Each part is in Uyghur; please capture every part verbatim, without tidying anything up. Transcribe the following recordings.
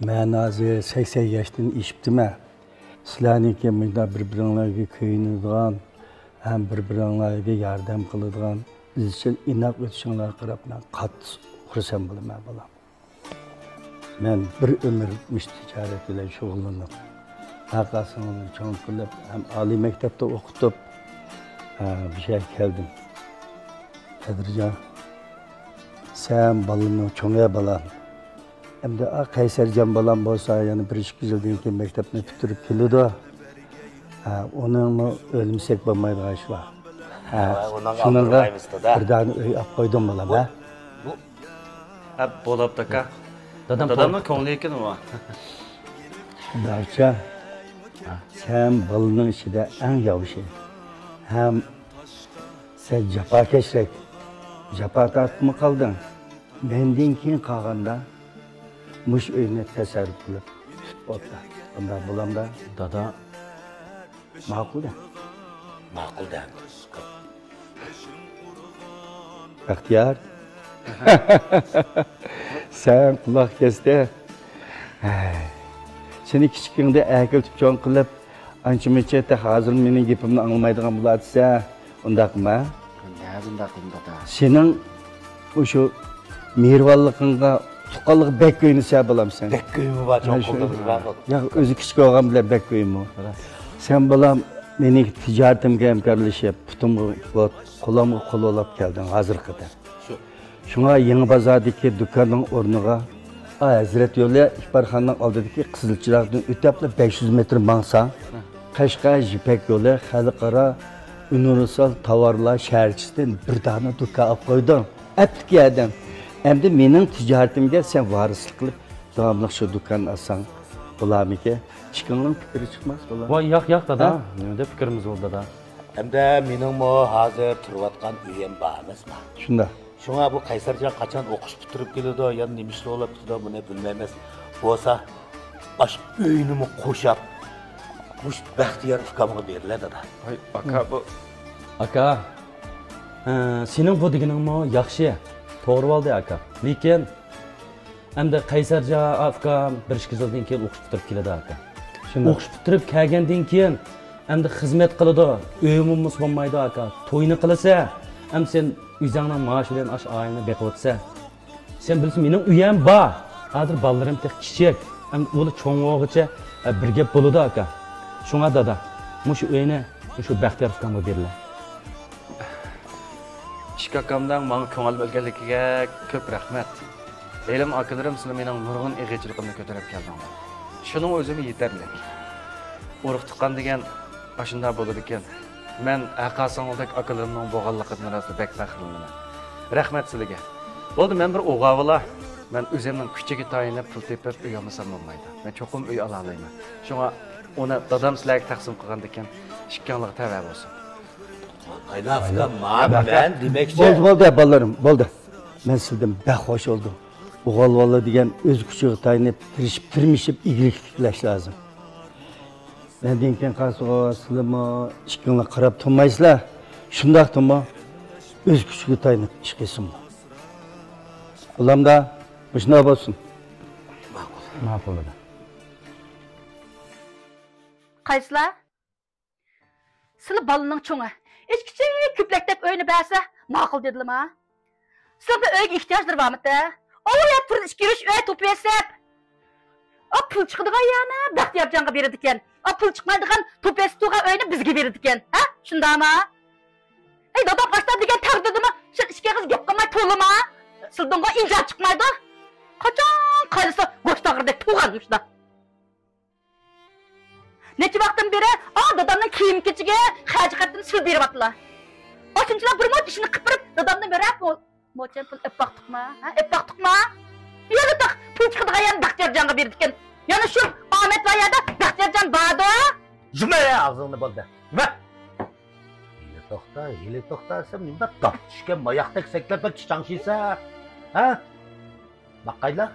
مەن ھازىر سەكسەن ياشتىن ئېشىپتىمەن. سىلەرنىڭكى مۇنداق بىر-بىرىڭلارغا كۆيۈنىدىغان ھەم بىر-بىرىڭلارغا ياردەم قىلىدىغان ئىزچىل ئىناق ئۆتۈشۈڭلارغا قاراپ مەن قاتتىق خۇرسەن بولىمەن، بالام. مەن بىر ئۆمۈر مۇشۇ تىجارەت بىلەن شۇغۇللىنىپ، ئاقا-سىڭىلنى چوڭ قىلىپ، ھەم ئالىي مەكتەپتە ئوقۇتۇپ، ھە، بۇ يەرگە كەلدىم. قەدىرجان، سەن بالىنىڭ چوڭى، بالام. ئەمدى، ئا، قەيسەرجان بالام بولسا يەنە بىر ئىككى يىلدىن كېيىن مەكتەپنى پۈتتۈرۈپ كېلىدۇ. ھە، ئۇنىڭمۇ ئۆيلىمىسەك بولمايدىغان ئىش بار. ھە، ھە، ئۇنىڭغا شۇنىڭغا ئاپىرىۋايمىز-دە. بىر دانە ئۆي ئاپ قويدۇم، بالام، بۇ، ھە؟ بۇ، ھە، بولۇپتۇ، ئاكا. دادام دادامنىڭ توغرا كۆڭلى ئىكەن ئۇ. داۋچا، سەن بالىنىڭ ئىچىدە ئەڭ ياۋىشى. ھەم سەن جاپاكەشرەك، جاپا تارتىپمۇ قالدىڭ. مەندىن كېيىن قالغاندا مۇشۇ ئۆينى تەسەررۇپ قىلىپ تۇتۇپ ئولتۇر. ئۇنداق بولامدا؟ دادا. ماقۇل دە. ماقۇل دە. بەختىيار. سەن قۇلاق كەستە. ھەي. سېنى كىچىكىڭدە ئەكېلىپ چوڭ قىلىپ، ئانچە-مۇنچە ھازىر مېنىڭ گېپىمنى ئاڭلىمايدىغان بولاتسەن، ئۇنداقمۇ؟ نەدە ئۇنداق دېدىڭ، دادا؟ سېنىڭ مۇشۇ مېھرىبانلىقىڭغا، تۇغقانلىقىڭغا بەك كۆيۈنىسەن، بالام، سەن. بەك كۆيۈمى بار، چوڭ قىلدىڭىز، بار. ياق، ئۆزى كىچىك بولغان بىلەن بەك كۆيۈمى. راست. سەن، بالام، مېنىڭ تىجارىتىمگە ھەمكارلىشىپ، پۇتۇمغا، قولۇمغا قول بولاپ كەلدىڭ ھازىرغىچە. شۇ. شۇڭا يېڭى بازاردىكى دۇكاننىڭ ئورنىغا، ئا، ھەزرەت يولى، ئىپارخانىنىڭ ئالدىدىكى قىزىل چىراغدىن ئۆتۈپلا بەش يۈز مېتىر ماڭساڭ، ھە. قەشقەر يىپەك يولى خەلقئارا ئۇنىۋېرسال تاۋارلار شەھەرچىسىدىن بىر دانە دۇكان ئاپ قويدۇم. ئەپلىك ياردەم. ئەمدى مېنىڭ تىجارىتىمگە سەن ۋارىسلىق قىلىپ، داۋاملىق شۇ دۇكاننى ئاچساڭ بولارمىكىن؟ ئىككىڭلارنىڭ پىكرى چىقماس، بالام. ۋاي، ياق، ياق، دادا. ھە؟ نېمە دەپ پىكرىمىز بولدى، دادا؟ ئەمدى مېنىڭمۇ ھازىر تۇرۇۋاتقان ئۆيۈم بار ئەمەسمۇ؟ شۇنداق. شۇڭا بۇ قەيسەرجان قاچان ئوقۇش پۈتتۈرۈپ كېلىدۇ، يەنە نېمە ئىشتا بولاپ كېتىدۇ، بۇنى بىلمەيمىز. بولسا، ئاشۇ ئۆينىمۇ قوشاپ، مۇشۇ بەختىيار ئۇكامغا بېرىلە، دادا. ۋاي، ئاكا، بۇ. ئاكا، ھە، سېنىڭ بۇ دېگىنىڭمۇ ياخشى، توغرا بولدى، ئاكا. لېكىن، ئەمدى قەيسەرجان ئۇكام بىر ئىككى يىلدىن كېيىن ئوقۇش پۈتتۈرۈپ كېلىدۇ، ئاكا. شۇنداق. ئوقۇش پۈتتۈرۈپ كەلگەندىن كېيىن، ئەمدى خىزمەت قىلىدۇ، ئۆيى بولمىسا بولمايدۇ، ئاكا. توينى قىلىسەن، ئەمدى سەن ئۆزۈڭنىڭ مائاشى بىلەن ئاشۇ ئائىلىنى بېقىۋاتىسەن. سەن بىلىسەن، مېنىڭ ئۆيۈم بار. ھازىر بالىلىرىم تېخى كىچىك. ئەمدى ئۇلار چوڭ بولغۇچە، ئە، بىر گەپ بولىدۇ، ئاكا. شۇڭا، دادا، مۇشۇ ئۆينى مۇشۇ بەختىيار ئۇكامغا بېرىلە. ئىككى ئاكامنىڭ ماڭا كۆڭۈل بۆلگەنلىكىگە كۆپ رەھمەت. ھېلىمۇ ئاكىلىرىم سىلى مېنىڭ نۇرغۇن ئېغىرچىلىقىمنى كۆتۈرۈپ كەلدىڭلار. شۇنىڭ ئۆزىمۇ يېتەرلىك. ئۇرۇق تۇغقان دېگەن ئاشۇنداق بولىدىكەن. مەن ئەقا سىڭىلدەك ئاكىلىرىمنىڭ بولغانلىقىدىن راست بەك پەخىرلىنىمەن. رەھمەت سىلىگە. بولدى، مەن بىر ئوغاۋۇلا. مەن ئۆزۈمنىڭ كۈچىگە تايىنىپ پۇل تېپىپ ئۆي ئالمىسام بولمايدۇ. مەن چوقۇم ئۆي ئالالايمەن. شۇڭا ئۇنى دادام سىلەرگە تەقسىم قىلغاندىكىن، ئىككىڭلارغا تەۋە بولسۇن. قايناق ئۇكام، مانا مەن دېمەكچى. بولدى، بولدى، بالىلىرىم، بولدى. مەن سىزدىن بەك خوش بولدۇم. ئوغۇل بالا دېگەن ئۆز كۈچىگە تايىنىپ، تىرىشىپ، تىرمىشىپ، ئىگىلىك تىكلەش لازىم. مەندىن كېيىن قالسىغۇ، سىلىمۇ ئىككىڭلار قاراپ تۇرمايسىلەر. شۇنداقتىمۇ ئۆز كۈچىگە تايىنىپ ئىش قىلسۇن. ئۇلامدا مۇشۇنداق بولسۇن. ماقۇل. ماقۇل، دادا. قايسىلار؟ سىلى بالىنىڭ چوڭى. ئىچ كىچىك كۆپلەكتەك ئۆينى بەرسە، ماقۇل دېدىلىما؟ سىلىڭ بىر ئۆيگە ئېھتىياجلىرى بارمىتى؟ ئاۋۇ يەر تۇرىدۇ ئىككى يۈرۈش ئۆي توپىيەسەپ. ئا، پۇل چىقىدىغان يەرنى بەختىيارجانغا بېرىدىكەن. ئا، پۇل چىقمايدىغان توپىيەسەپ تۇرغان ئۆينى بىزگە بېرىدىكەن. ھە؟ شۇنداقما؟ ئەي، دادام ئاشتا دېگەن تەقدىردىمۇ شۇ ئىككى ئېغىز گەپ قىلماي تۇرۇلىما؟ سىلىدىنغۇ ئىجاد چىقمايدۇ. قاچان قايلىسا گۆش تاغرىدەك تۇرغان مۇشۇنداق. نەچچە ۋاقىتتىن بېرى، ئا، دادامنىڭ كىيىم-كېچىكى، خەجى-خەرىدىنى سىلى بېرىۋاتىلا. ئاشۇنچىلا بىر موچە ئىشنى قىلىپ بېرىپ، دادامدىن بىرەر مو-، موچەن پۇل ئېلىپ باقتۇقما؟ ھە، ئېلىپ باقتۇقما؟ يەنە تاق پۇل چىقىدىغان يەرنى بەختىيارجانغا بېرىدىكەن. يەنە شۇ ئامەت بار يەردە بەختىيارجان باردۇ. يۇمە ئاغزىڭنى، بولدى. يۇمە! ھېلى توختا، ھېلى توختا دېسەم، نېمە داپ چۈشكەن ماياقتەك سەكلەپ بەك چىچاڭشىسا؟ ھە؟ باقايلا،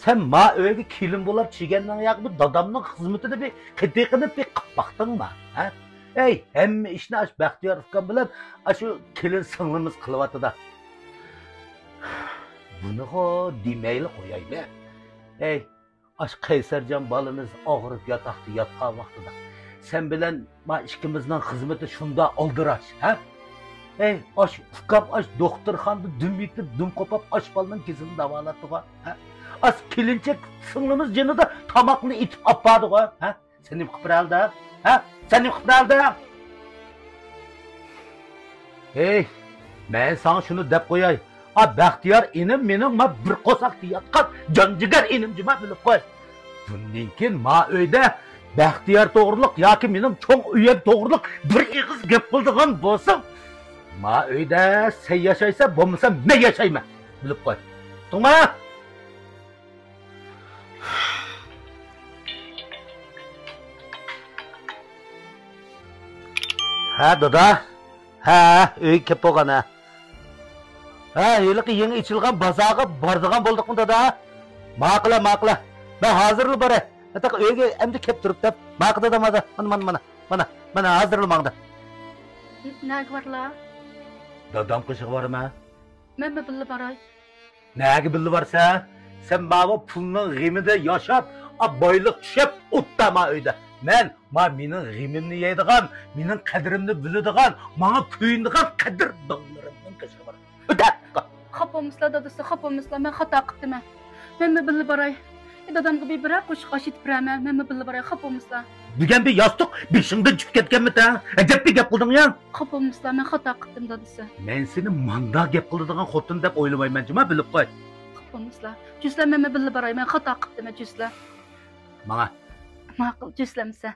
سەن ما ئۆيگە كېلىن بولاپ چىگەننىڭ ياقى بۇ دادامنىڭ خىزمىتىنى بىر قېتىقىنى بىر قىپ باقتىڭما؟ ھە؟ ئەي، ھەممە ئىشنى ئاشۇ بەختىيار ئۇكام بىلەن ئاشۇ كېلىن سىڭلىمىز قىلىۋاتىدۇ. بۇنىغۇ دېمەيلا قويايلى. ئەي، ئاش قەيسەرجان بالىمىز ئاغرىپ ياتاقتا ياتقان ۋاقتىدا سەن بىلەن ما ئىككىمىزنىڭ خىزمىتى شۇنداق ئالدىراش، ھە؟ ئەي، ئاش ئۇكام، ئاش دوختۇرخانىدا دۈم يېتىپ، دۈم قوپاپ، ئاش بالىنىڭ كېسىلىنى داۋالاتتىغۇ، ھە؟ ئاش كېلىنچەك سىڭلىمىز جېنىدا تاماقنى ئېتىپ ئاپپادىغۇ، ھە؟ سەن نېمە قىلىپ بېرەلدىڭ؟ ھە؟ سەن نېمە قىلىپ بېرەلدىڭ؟ ھېي، مەن ساڭا شۇنى دەپ قوياي. ئا، بەختىيار ئىنىم مېنىڭ ما بىر قورساقتا ياتقان جان جىگەر ئىنىم جۇما، بىلىپ قوي. بۇندىن كېيىن ما ئۆيدە بەختىيار توغرۇلۇق ياكى مېنىڭ چوڭ ئۆيەم توغرۇلۇق بىر ئېغىز گەپ قىلىدىغان بولساڭ، ما ئۆيدە سەن ياشايسەن، بولمىسا مەن ياشايمەن. بىلىپ قوي. ئۇقتۇڭما؟ ھە، دادا. ھە، ئۆيگە كەپ بولغان، ھە. ھە، ھېلىقى يېڭى ئېچىلغان بازارغا بارىدىغان بولدۇقمۇ، دادا؟ ماقۇل، ماقۇل. مەن ھازىرلا باراي. ئاتاق ئۆيگە ئەمدى كەپ تۇرۇپ دەپ. ماقۇل، دادا، مانا، مانا، مانا، مانا، مانا، مانا، ھازىرلا ماڭدى. نەگە بارلا؟ دادام قېشىغا بارىمەن. مەنمۇ بىللە باراي. نەگە بىللە بارسەن؟ سەن ماۋۇ پۇلنىڭ غېمىدە ياشاپ، ئا، بايلىق چۈشەپ ئوتتا ما ئۆيدە. مەن، ما مېنىڭ غېمىمنى يەيدىغان، مېنىڭ قەدرىمنى بىلىدىغان، ماڭا كۆيۈنىدىغان قەدىردانلىرىمنىڭ قېشىغا بارىمەن. ئۆتە! خاپا بولمىسىلا دادىسى، خاپا بولمىسىلا، مەن خاتا قىپتىمەن. مەنمۇ بىللە باراي. ئى، دادامغا بىر بىرەر قوشۇق ئاش ئېتىپ بېرەرمەن، مەنمۇ بىللە باراي، خاپا بولمىسىلا. دېگەن بىر ياستۇق بېشىڭدىن چۈشۈپ كەتكەنمىتەڭ؟ ئەجەب بىر گەپ قىلدىڭ يا. خاپا بولمىسىلا، مەن خاتا قىپتىم دادىسى. مەن سېنى ماندا گەپ قىلىدىغان خوتۇن دەپ ئويلىمايمەن جۇما، بىلىپ قوي. خاپا بولمىسىلا. جۈسلە، مەنمۇ بىللە باراي، مەن خاتا قىپتىمەن جۈسلە. ماڭا. ماقۇل، جۈسلەمسە.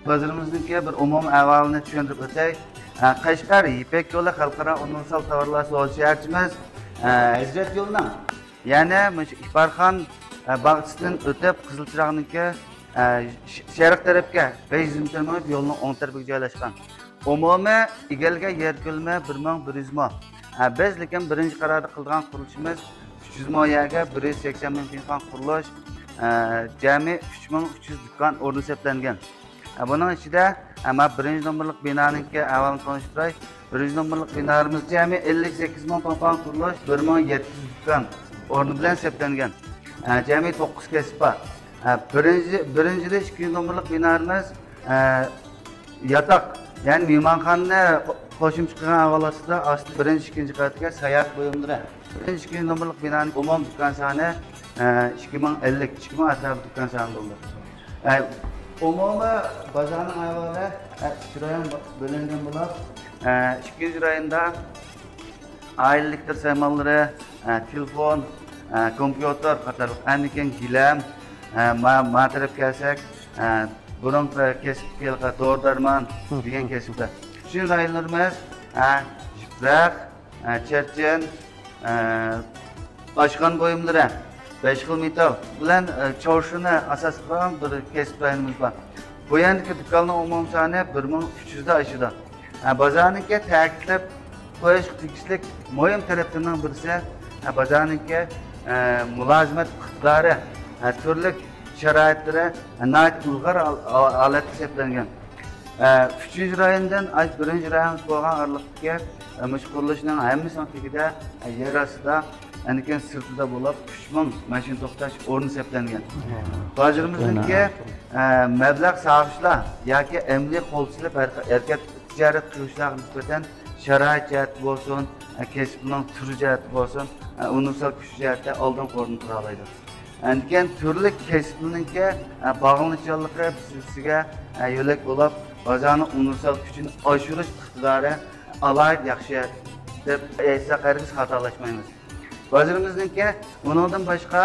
بازىرىمىزنىڭكى بىر ئومۇمىي ئەھۋالىنى چۈشەندۈرۈپ ئۆتەي. ئە، قەشقەر يىپەك يولى خەلقئارا ئۇنىۋېرسال تاۋارلار سودا شەھەرچىمىز، ئە، ھەزرەت يولىنىڭ، يەنى مۇشۇ ئىپارخان، ئە، باغچىسىدىن ئۆتۈپ، قىزىل چىراغنىڭكى، ئە، ش-، شەرق تەرەپكە بەش يۈز مېتىر مېڭىپ، يولنىڭ ئوڭ تەرىپىگە جايلاشقان. ئومۇمىي ئىگىلىگەن يەر كۆلىمى بىر مىڭ بىر يۈز مو. ئە، بىز لېكىن بىرىنچى قاراردا قىلىدىغان قۇرۇلۇشىمىز ئۈچ يۈز مو يەرگە بىر يۈز سەكسەن مىڭ پىڭخان قۇرۇلۇش، ئە، جەمئىي ئۈچ مىڭ ئۈچ يۈز دۇكان ئورنى سەپلەنگەن. ئە، بۇنىڭ ئىچىدە، ئە، مانا بىرىنچى نومۇرلۇق بىنانىڭكى ئەھۋالىنى تونۇشتۇراي. بىرىنچى نومۇرلۇق بىنالىرىمىز جەمئىي ئەللىك سەككىز مىڭ پىڭخان قۇرۇلۇش، بىر مىڭ يەتتە يۈز دۇكان ئورنى بىلەن سەپلەنگەن. ئە، جەمئىي توققۇز كەسىپ بار. ئە، بىرىنچى، بىرىنچىدىن ئىككىنچى نومۇرلۇق بىنالىرىمىز، ئە، ياتاق، يەنى مېھمانخانىنى قو-، قوشۇمچە قىلغان ئەھۋال ئاستىدا، ئاستى بىرىنچى، ئىككىنچى قەۋەتكە ساياھەت بۇيۇملىرى. بىرىنچى، ئىككىنچى نومۇرلۇق بىنانىڭ ئومۇمىي دۇكان سانى، ئە، ئىككى مىڭ ئەللىك، ئىككى مىڭ ئەتراپىدا دۇكان سانى بولىدۇ. ئە، ئومۇمىي بازارنىڭ ئەھۋالى، ئە، ئۈچ رايون بۆلۈنگەن بولۇپ، ئە، ئىككىنچى رايوندا ئائىلىلىك سايمانلىرى، ئە، تېلېفون، ئە، كومپيۇتېر قاتارلىق، ئەندىن كېيىن گىلەم، ئە، ما-، ما تەرەپكە كەلسەك، ئە، بۇرۇنقى كەسىپتىكى دورا-دەرمان دېگەن كەسىپلەر. ئۈچىنچى رايونلىرىمىز، ئە، يىپراق، ئە، چەرچەن، ئە، ئاشخانا بۇيۇملىرى، بەش خىل مېتال بىلەن، ئە، چارشۇنى ئاساس قىلغان بىر كەسىپ رايونىمىز بار. بۇ يەردىكى دۇكاننىڭ ئومۇمىي سانى بىر مىڭ ئۈچ يۈزدىن ئاشىدۇ. ئە، بازارنىڭكى تەكىتلەپ قويۇشقا تېگىشلىك مۇھىم تەرەپلىرىنىڭ بىرسى، ئە، بازارنىڭكى، ئە، مۇلازىمەت ئىقتىدارى، ئە، تۈرلۈك شارائىتلىرى، ئە، ناھايىتى ئىلغار ھال-، ھالەتتە سەپلەنگەن. ئە، ئۈچىنچى رايوندىن ئاش بىرىنچى رايونغا بولغان ئارىلىقتىكى، ئە، مۇشۇ قۇرۇلۇشنىڭ ھەممىسىنىڭ تېگىدە، ئە، يەر ئاستىدا، ئەنىكىن سىرتىدا بولۇپ، ئۈچ مىڭ ماشىنا توختاش ئورنى سەپلەنگەن. بازىرىمىزدىكى، ئە، مەبلەغ سالغۇچىلار ياكى ئەمەلىي قول سېلىپ ھەر-، ھەرىكەت تىجارەت قىلغۇچىلارغا نىسبەتەن شارائىت جەھەتتە بولسۇن، ئە، كەسىپنىڭ تۈرى جەھەتتە بولسۇن، ئە، ئۇنىۋېرسال كۈچى جەھەتتە ئالدىنقى ئورۇندا تۇرالايدۇ. ئەنكەن تۈرلۈك كەسىپلەرنىڭكى، ئە، باغلىنىشچانلىقى بىر-بىرسىگە، ئە، يۆلەك بولۇپ، بازارنىڭ ئۇنىۋېرسال كۈچىنى ئاشۇرۇش ئىقتىدارى ئالاھىدە ياخشى دەپ ئېيتساق ھەرگىز خاتالاشمايمىز. بازىرىمىزنىڭكى ئۇنىڭدىن باشقا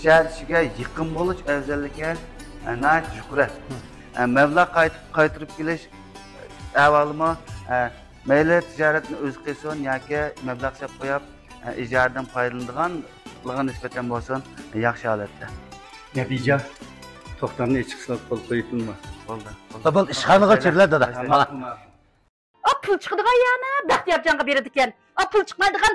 شەھەر ئىچىگە يېقىن بولۇش ئەۋزەللىكى، ئە، ناھايىتى يۇقىرى. ئە، مەبلەغ قايتىپ، قايتۇرۇپ كېلىش ئەھۋالىمۇ، ئە، مەيلى تىجارەتنى ئۆزى قىلسۇن ياكى مەبلەغ سېلىپ قويۇپ، ئە، ئىجارىدىن پايدىلىنىدىغانلىقىغا نىسبەتەن بولسۇن، ياخشى ھالەتتە. نەبىجان، توختامنى ئېچىقسىلاپ قول قويۇپمۇ؟ بولدى، بولدى. بولدى، ئىشخانىغا چىرلە، دادا. ماڭا. ئا، پۇل چىقىدىغان يەرنى بەختىيارجانغا بېرىدىكەن. ئا، پۇل چىقمايدىغان